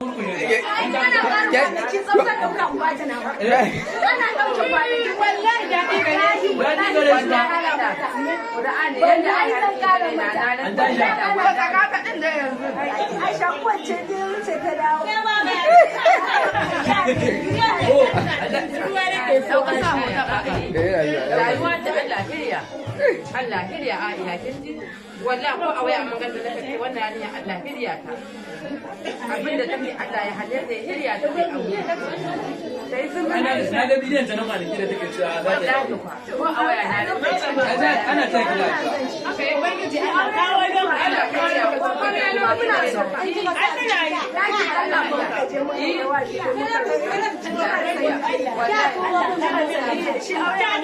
Ana ƙara kwanaki tsaftar ɗauka uba ta nawa. Ana ɗauke kwanaki, wallahi daɗi gare shi. Daɗi gare shi ba. Wallahi wallahi zan ƙara mata. An tashi. Saka ɗin da yanzu. Aisha kowace ta wuce ta dawo. Rayuwa ta Allah hirya. Allah hirya a ina kin ji? Wallahi ko a waya mun ganta da kace wannan yarinya Allah hirya ta. Abinda take Allah ya halitta ya hirya ta kai aure. Sai sun Ana na ga bidiyon ta na kwanaki da take cewa za ta yi wallahi aure. ko a waya na da Ana ta kira. Haka yi ubangiji Allah kawo don Allah kawo ko Muna so. Ɗakin Allah muka je muka yi wa shi muka shi aure.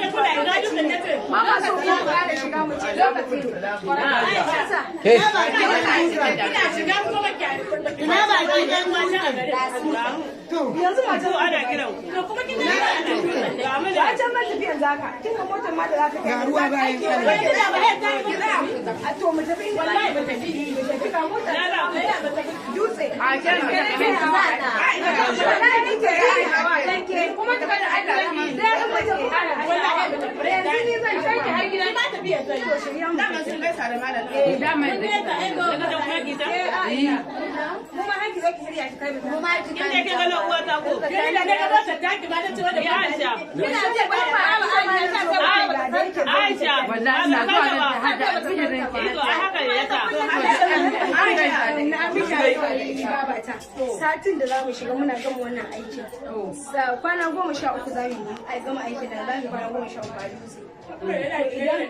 Mama so mu ƙara shiga mu ce za mu fito. Ke, Ina ba ki ɗan mata a garin. Yanzu mata Ana kiran ku. To kuma kin ga ana ga mu ba can ban tafi yanzu haka. Kin ga motar ma da za ta kai. Ruwa bayan A to mu tafi inda Wallahi ba tafi. Mu tafi ga motar. Dutse. A can Wallahi ni ke yi. Kuma ta kada Allah Wallahi ba tafi. Yanzu ni zan Ki har gida ma tafi yanzu. To shirya mu. Dama Mun gaisa ai ga daga kuma ki ta. Mu ma hanki zaki shirya ki kai mu. Mu ma ki Kin da kin ga uwa ta ko. Kin da ga mota ta ki ba ta ci wanda ba Aisha. Ina ce ba ma Aisha. Wallahi ina zuwa nan ta hada alfijirin ki. Iko ai haka ne yasa. Na miki alƙawari babata. Satin da zamu shiga muna gama wannan aikin. Kwana 13 za mu yi ai gama aikin da za mu yi kwana 13 a dutse. Idan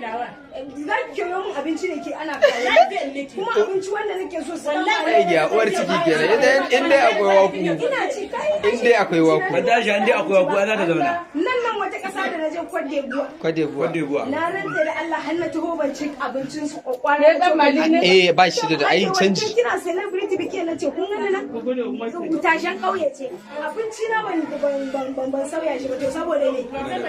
za ki kewayo mun abinci ne ke ana kawo. Kuma abinci wanda nake so su Ai, ya uwar ciki kenan. In dai akwai waku. Ina ci kai. In dai akwai waku. Ban tashi an dai akwai waku za ta zauna. Nan nan wata ƙasa da na je Cote d'Ivoire. Cote d'Ivoire. Cote d'Ivoire. Na rantse da Allah har na taho ban ci abincin su kwakwara. Ne dan mali ne. Eh, ba shi da ai canji. Kina celebrity biki na ce kun gani nan? Tashen ƙauye ce. Abinci na ban ban ban ban sauya shi ba to saboda ne.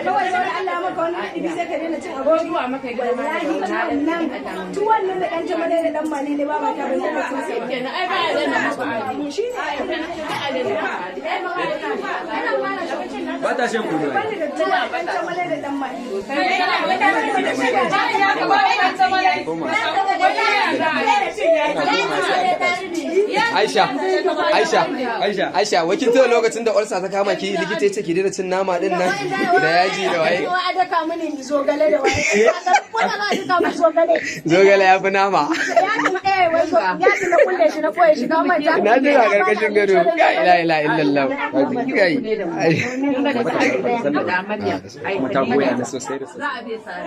Kawai saboda Allah ya maka wani ɗibi sai ka daina cin abinci. Zuwa maka gida ma. Wallahi tuwon nan tuwon nan da ɗan jama'a da ɗan mali ne ba ba ta ban taɓa cin sa ba. Kenan ai ba ya da na Shi ne. Ba ta shan kunu ai. Bani da tuwon ɗan jama'a da ɗan mali. Aisha, Aisha, Aisha. Aisha, wai kin tuna lokacin da ulcer ta kama ki likita ya ce ki daina cin nama din nan da yaji da waye. A daka mini zogale da waye. Wanda za a daka mini zogale. Zogale ya fi nama. Ya tuna eh wai ya tuna kulle shi na koye shi ka manta. Na jira karkashin gado. La ilaha illa illallah. Kai. Kuma ta goya ni sosai da sosai. Za a bai sare.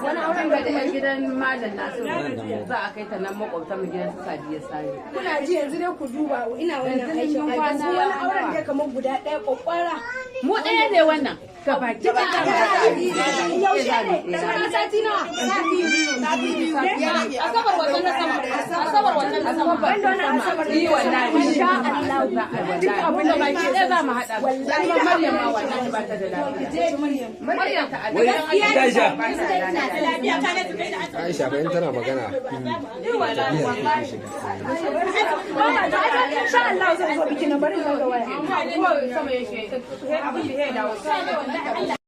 Wani auren ga da gidan Malam Nasiru za a kai ta nan makwabtan mu gidan su Sadiya Sani. Kuna ji yanzu dai ku duba ina wannan aikin. A yanzu wani auren dai kamar guda ɗaya kwakwara. Mu ɗaya ne wannan. Gabaki Yaushe ne? Sauran sati nawa? Asabar wannan na sama. Asabar wannan na sama. Banda wannan asabar Yi wallahi. Insha Allah. Duk abin da Gabaki ɗaya za mu haɗa. Wallahi. Kuma Maryam ma wallahi ba ta da lafiya. Maryam ta Wai Aisha. Lafiya ka ne su kai da Aisha bayan tana magana. Baba ta insha Allah zan zo biki na bari zan ga waya. Sama yake. Abin da ya dawo.